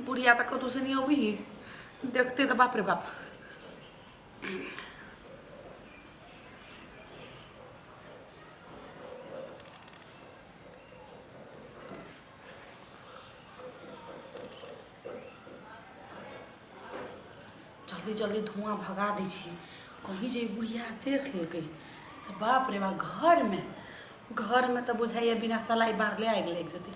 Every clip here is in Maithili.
बुढ़िया तऽ कतहुसँ नहि अबी देखते तऽ बाप रे बाप। जल्दी जल्दी धुआँ भगा दै छी, कहीं जे ई बुढ़िया देख लेलकै तऽ बाप रे बाप, घरमे घरमे तऽ बुझाइए बिना सलाइ बारले आगि लागि जेतै।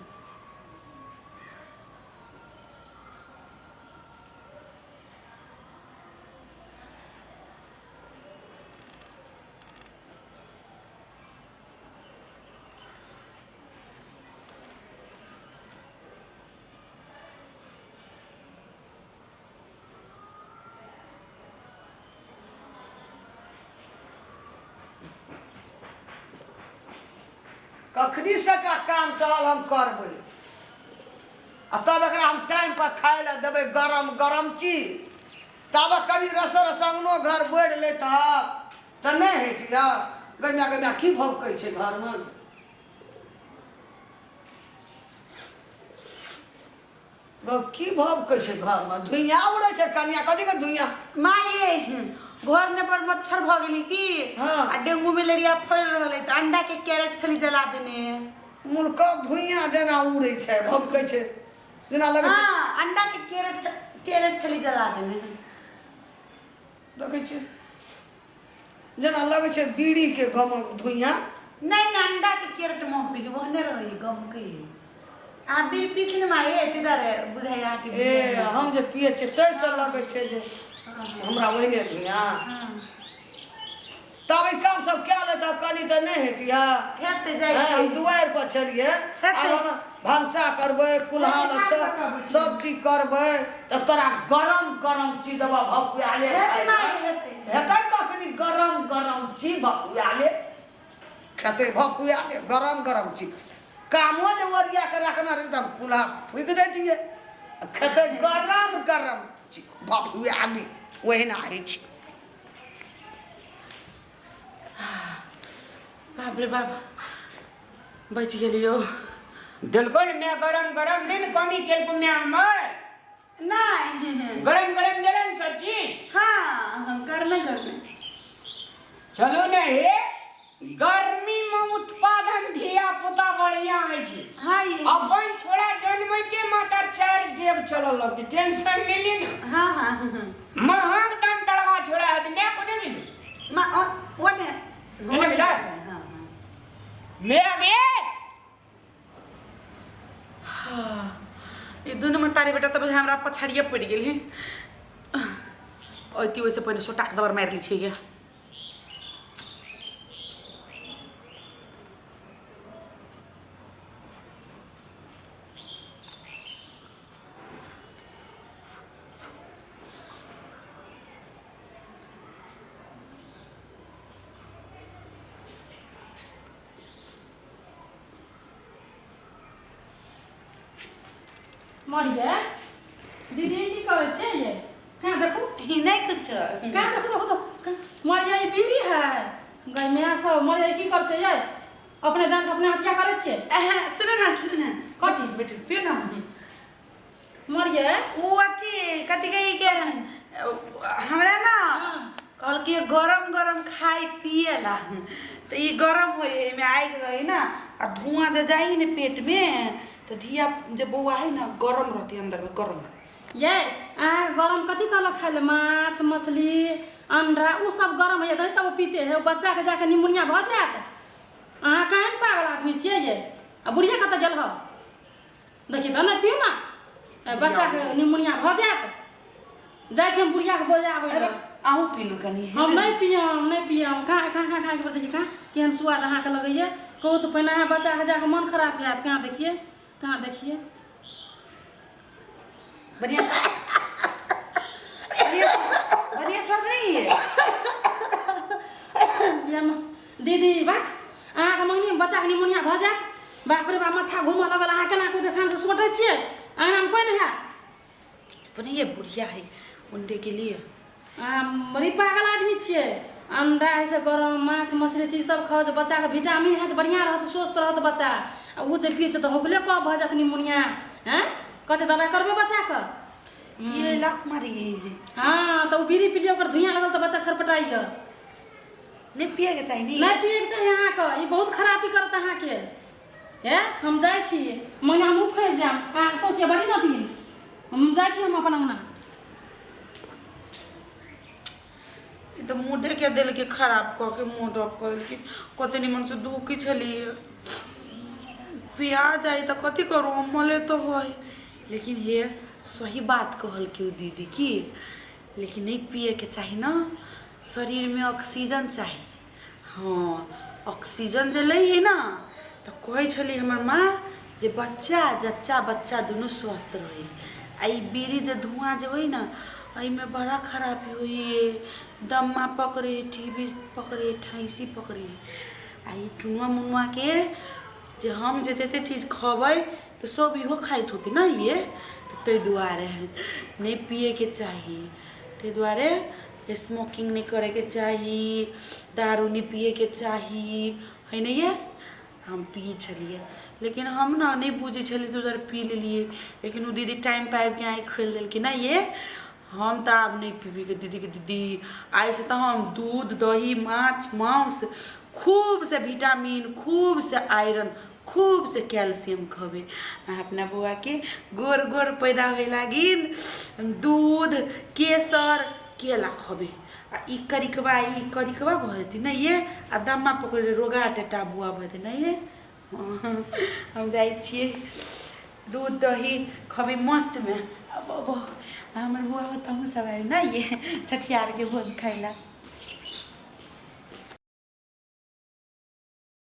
कखनी सबटा काम चलल हम करबै आ तब एकरा हम टाइम पर खाय लए देबै गरम गरम चीज। ताबे कनि रस रस अङ्गनो घर बढ़ि लेत तऽ नहि हेतियै। गैया गैया की भौकै छै घरमे? की भौकै छै घरमे? धुइयाँ उड़ै छै कनिया, कथी के धुइयाँ? माये घर ने पर मच्छर भऽ गेली की। हाँ। आ डेंगू मलेरिया फैल रहल है तऽ अंडा के कैरेट छली जला देने। मुल्क धुइयाँ जेना उड़ै छै, भौकै छै जेना लगै छै। हाँ, अंडा के कैरेट कैरेट छली जला देने। देखै छियै जेना लगै छै बीड़ी के गमक धुइयाँ। नहीं नहीं, अंडा के कैरेट महकै ओहने रहै गमकै। अहाँ बी पीछे ने माये एते दरे बुझाइ अहाँके। ए हम जे पियै छियै ताहिसँ लगै छै जे हमरा ओहने धुइयाँ। तब ई काम सब कए लेतऽ कनि तऽ नहि हेतियै? हेतै जाइ छी। हम दुआरि पर छलियै, हेतै। आब हम भनसा करबै, कुल्हा हेतै, सब खाना पकाबै छी। सब चीज करबै तऽ तोरा गरम गरम चीज देबऽ भकुआले हेतै खाइ माय, लए। हेतै। हेतै कखनी गरम गरम चीज भकुआले खेतै? भकुआले गरम गरम चीज कामो जे ओरिया के रखना रहै तऽ हम कुल्हा फूकि दैतियै। आ खेतै गरम गरम चीज भकुआले, ओहिना होइ छै। बाप रे बाप, बचि गेलियो। देलको ने मैं गरम गरम नहीं ने कमी केलको मैं हमर। नहीं, गरम गरम देलन सब चीज। हाँ, गरमे गरमे। चलू ने हे, गर्मी में उत्पादन धिया पुता बढ़िया होइ छै। हाँ ये। अपन छोड़ा जन्मै के माता चार डेग चलऽ लगतै, टेंशन ले ली ना। हाँ हाँ हाँ। महग दाम तड़वा छोड़ा है तो मैं कोने मिलू? मा ओ ओने ओने मिला? हाँ हाँ। मेरा गे हाँ, ई दुनू में तारी बेटा तब हमरा पछाड़िए पड़ि गेल है। ओती ओहिसँ पहिने सोटाक दबर मारि लै छियै। मरिए दीदी, की करै छियै ये? कहाँ देखू। ई नहि कुछो। कहाँ देखू, देखू देखू मरिए, ई बीड़ी है गई माय सब। मरिए, की करै छियै ये? अपने जान के अपने हत्या करै छियै। सुनू ना, सुनू ना। कथी? बेटी पियू ना। मरिए, ओ अथी कथी कही के हमरा ना कहलकै गरम गरम खाइ पिए ला, तऽ ई गरम होइ है, एहिमे आगि रहै ना आ धुआं जे जाइ ने पेट में तऽ धिया जे बौआ है ना गरम रहतै अंदर में गरम। ये अहाँ गरम कथी कहलक खाइ ले? माछ मछली अंडा उ सब गरम होइए तब ओ पीते है। ओ बच्चाके जाके निमोनिया भऽ जायत। अहाँ केहन पागल आदमी छियै ये? आ बुढ़िया कतऽ गेल हौ? देखिए तऽ नहि पियू ना, बच्चाके निमोनिया भऽ जायत। जाइ छी हम बुढ़ियाके बजाबै लए। अहूँ पी लू कनि। हम नहि पियब, हम नहि पियब। कहाँ कहाँ कहाँ खाके देखिए, कहाँ केहन स्वाद अहाँके लगैए कहू तऽ। पहिने अहाँ बच्चाके जाके मन खराब हैत। कहाँ देखिए, कहाँ देखिए। बढ़िया बढ़िया बढ़िया स्वाद नहीं है। दीदी बा अहाँके मङ्गनी बच्चाके निमोनिया भऽ जायत। बाप रे बाप, माथा घूमऽ लगल। अहाँ केना कोइ दोकानसँ सोटै छियै? अङ्गनामे कोइ नहि है। नहीं ये बुढ़िया है अंडे के लिए। अहाँ बड़ी पागल आदमी छियै। अंडा होइ छै गरम, माछ मछली छै, ई सब खाउ जे बच्चाके विटामिन हैत, बढ़िआँ रहत, स्वस्थ रहत बच्चा। आ ओ जे पियै छै तऽ होगले कफ भऽ जायत, निमोनिया। हँ, कते दबाइ करबै बच्चाके? ये लात मारी। हाँ, तऽ ओ बीड़ी पी लियै, ओकर धुइयाँ लगल तऽ बच्चा छटपटाइए। नहि पियैके चाही ने? नहि पियैके चाही अहाँके, ई बहुत खराबी करत अहाँके। हे, हम जाइ छी, मने हमहूँ फँसि जायब अहाँके सौंसे बड़ी न दिन। हम जाइ छी, हम अपन अङ्गना। ई तऽ मूडे के देलकै खराब कऽ के, मूड ऑफ कऽ देलकै। कते निमन से दुखी छलियै, पिया जाइ तऽ कथी करू हम? मले तऽ होइ, लेकिन हे, सही बात कहलकै ओ दीदी की, लेकिन नहि पियैके चाही ने, शरीरमे ऑक्सीजन चाही। हँ, ऑक्सीजन जे लै हइ ने तऽ कहै छलै हमर माँ जे बच्चा जच्चा बच्चा दुनू स्वस्थ रहै। आ ई बीड़ी जे धुआँ जे होइ ने, एहिमे बड़ा खराबी होइ हइ, दम्मा पकड़े, टीबी पकड़े, ठैसी पकड़े। आ ई टुनुआ मुनुआके जे हम जे जते चीज खबै तऽ सब इहो खाइत होतै ने ये, तऽ ताहि दुआरे नहि पियैके चाही। ताहि दुआरे स्मोकिंग नहि करैके चाही, दारू नहि पियैके चाही है ने ये। हम पियै छलियै, लेकिन हम ने नहि बुझै छलियै, ताहि दुआरे पी लेलियै। लेकिन ओ दीदी टाइम पर आबिके आँखि खोलि देलकै ने ये। हम तऽ आब नहि पीबीके दीदीके। दीदी, आइसँ तऽ हम दूध, दही, माछ, मांस खूब से विटामिन, खूब से आयरन, खूब से कैल्सियम खबै आ अपना बौआके गोर गोर पैदा होइ लागिन दूध, केसर, केला खबै। आ ई करिकबा, ई करिकबा भऽ जेतै ने ये, आ दम्मा पकड़ि रोगा टेटा बुआ भऽ जेतै ने ये। हम जाइ छियै, दूध दही खबै मस्तमे। अब हमर बौआ, तहूँ सब आबि ने ये छठियारके भोज खाइ लए।